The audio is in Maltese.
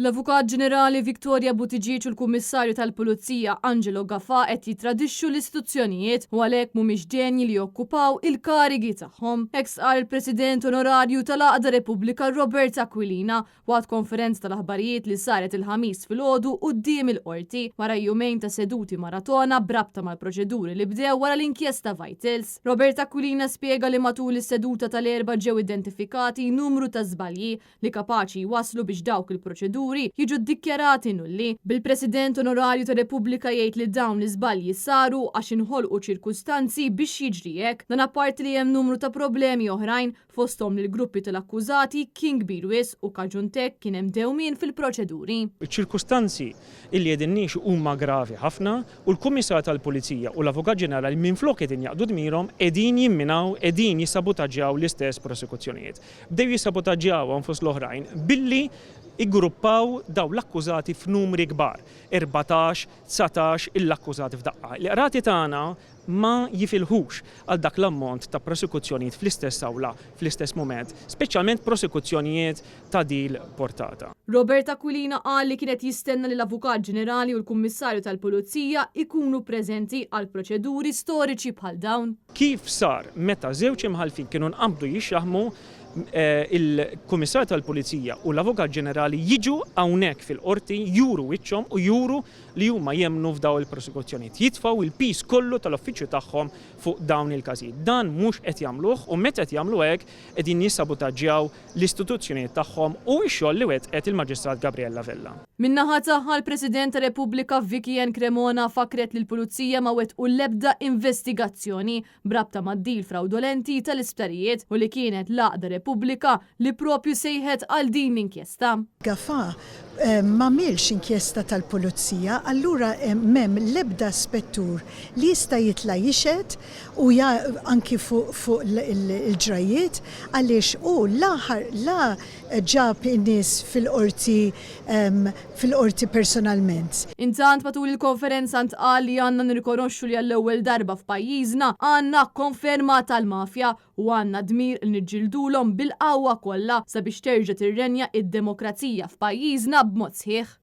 L-Avukat Ġenerali Victoria Buttigieg u l-Kummissarju tal-Pulizija Angelo Gafà qed jittradixxu l-istituzzjonijiet u għalhekk mhumiex denji li jokkupaw il-karigi tagħhom. Hekk stqarr il-President Onorarju tal-Għaqda Repubblika Robert Aquilina waqt konferenza tal-aħbarijiet li saret il-Ħamis filgħodu quddiem il-Qorti wara jumejn ta' seduti maratona b'rabta mal-proċeduri li bdew wara l-inkjesta Vitals. Robert Aquilina spjega li matul is-seduta tal-Erbgħa ġew identifikati numru ta' żbalji li kapaċi jwasslu biex dawk il-proċeduri jiġu ddikjarati nulli, bil-President Onorarju ta' Repubblika jgħid li dawn l-iżbalji saru għax inħolqu ċirkustanzi biex jiġri hekk. Dan apparti li hemm numru ta' problemi oħrajn, fosthom li l-gruppi tal-akkużati kien kbir wisq u kaġun t'hekk kien hemm dewmien fil-proċeduri. Iċ-ċirkustanzi illi qegħdin ngħixu huma gravi ħafna u l-Kummissarju tal-Pulizija u l-Avukat Ġenerali minflok qegħdin jaqdu dmirhom qegħdin jimminaw, qegħdin jissabutaġġjaw l-istess prosekuzzjonijiet. Bdew jissabotaġġjawhom fost l-oħrajn billi iggruppaw dawn l-akkużati f'numri kbar, 14, 19 il-akkużat f'daqqa. Il-qrati tagħna ma jifilħux għal dak l-ammont ta' prosekuzzjonijiet fl-istess awla fl-istess mument, speċjalment prosekuzzjonijiet ta' dil portata. Robert Aquilina qal li kien qed jistenna li l-Avukat Ġenerali u l-Kummissarju tal-Pulizija jkunu preżenti għal proċeduri storiċi bħal dawn. Kif sar meta żewġ imħallfin kienu nqabdu jixxaħħmu, il-Kummissarju tal-Pulizija u l-Avukat Ġenerali jiġu hawnhekk fil-Qorti, juru wiċċhom u juru li huma jemmnu f'dawn il-prosekuzzjonijiet. Jitfgħu l-piż kollu tal-uffiċċju tagħhom fuq dawn il-każijiet. Dan mhux qed jagħmluh u meta qed jagħmlu hekk qegħdin jissabutaġġjaw l-istituzzjonijiet tagħhom u x-xogħol li wettqet il-Maġistrat Gabriella Vella. Min-naħa tagħha l-President ta' Repubblika Vicky Ann Cremona fakkret li l-Pulizija ma wettqu l-ebda investigazzjoni b'rabta mad-deal frawdolenti tal-isptarijiet u li kienet l-għaqda Repubblika li propju sejħet għal din l-inkjesta. Gafà m'għamilx inkjesta tal-Pulizija allura m'hemm l-ebda spettur li jista' jitla' jixhed u anki fuq il-ġrajjiet għaliex hu la la ġab in-nies fil-qorti fil-qorti personalment. Intant matul il-konferenza ntqal li għandna nirrikonoxxu li għall-ewwel darba f'pajjiżna għandna konferma tal-mafja u għandna dmir li niġġildulhom bil-qawwa kollha sabiex terġa' tirrenja id-demokrazija f'pajjiżna b'mod sħiħ.